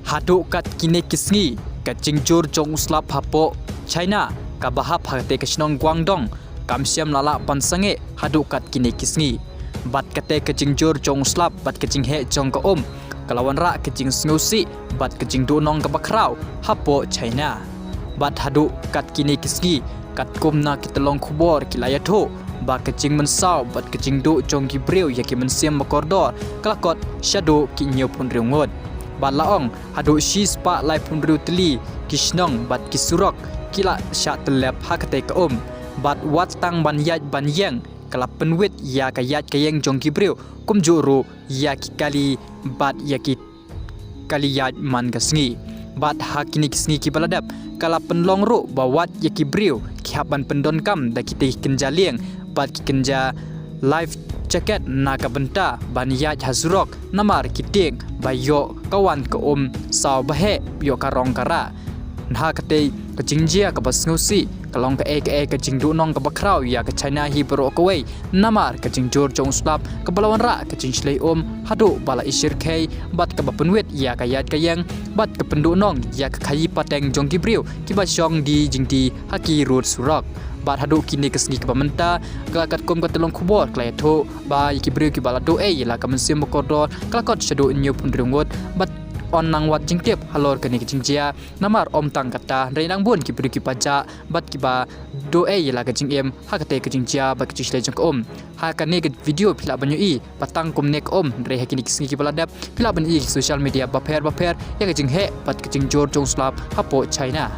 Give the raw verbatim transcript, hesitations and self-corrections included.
Haduh kat kine ki sngi, ka jingjur jong u slap hapoh China, kaba hap ha kata ka shnong Guangdong, kam shym la lah ban sangeh haduh kat kine ki sngi. Bad kata ka jingjur jong u slap bad ka jingheh jong ka um, ka la wanrah ka jingsngewsih bad ka jingduhnong kaba khraw hapoh China. Bad haduh kat kine ki sngi, katkum na ki tyllong khubor ki la ïathuh ba ka jingmynsaw bad ka jingduh jong ki briew ïa ki mynsiem ba kordor ka la kot shaduh ki hynñiewphew hynriew ngut. Bad la ong haduh shispah laiphew hynriew tylli ki shnong bad ki surok ki la shah tyllep ha kata ka um. Bad wat tang ban ïaid ban ïeng, ka la pynwit ïa ka ïaid ka ïeng jong ki briew, kumjuh ruh ïa ki kali bad ïa ki kali ïaid man ka sngi. Bad ha kine ki sngi kiba la dep, ka la pynlong ruh ba wat ïa ki briew ki hap ban pyndonkam da kita ki kynja lieng bad ki kynja life jacket na ka bynta ban ïaid ha surok, namar ki tieng ba ïoh ka wan ka um saw ba heh, ïoh ka rong ka rah. Naha kata ka jingjia kaba sngewsih, ka long kaei kaei ka jingduhnong kaba khraw ïa ka China hi baroh kawei, namar ka jingjur jong u slap kaba la wanrah ka jingshlei um haduh ba la ishyrkhei, bad kaba pynwit ïa ka ïaid ka ïeng, bad ka pynduhnong ïa ka khaïi pateng jong ki briew kiba shong die jingdie ha ki rud surok. Bad haduh kine ki sngi kiba mynta, ka la katkum ka tyllong khubor ka la ïathuh ba ïa ki briew kiba la duh ei ïa la ka mynsiem ba kordor ka la kot shaduh hynñiewphew hynriew ngut, bad yn nang wad jingtip halor kane ka jingjia. Namar ym tang kata, hynrei nang bun ki briew kiba jah bad kiba duh ei ïa la ka jingim ha kata ka jingjia bad ka jingshlei jong ka um. Ha kane ka video phi lah ban ïohi ba tang kumne ka um, hynrei ha kine ki sngi kiba la dep phi lah ban ïohi ki social media bapher bapher ïa ka jingheh bad ka jingjur jong u slap hapoh China.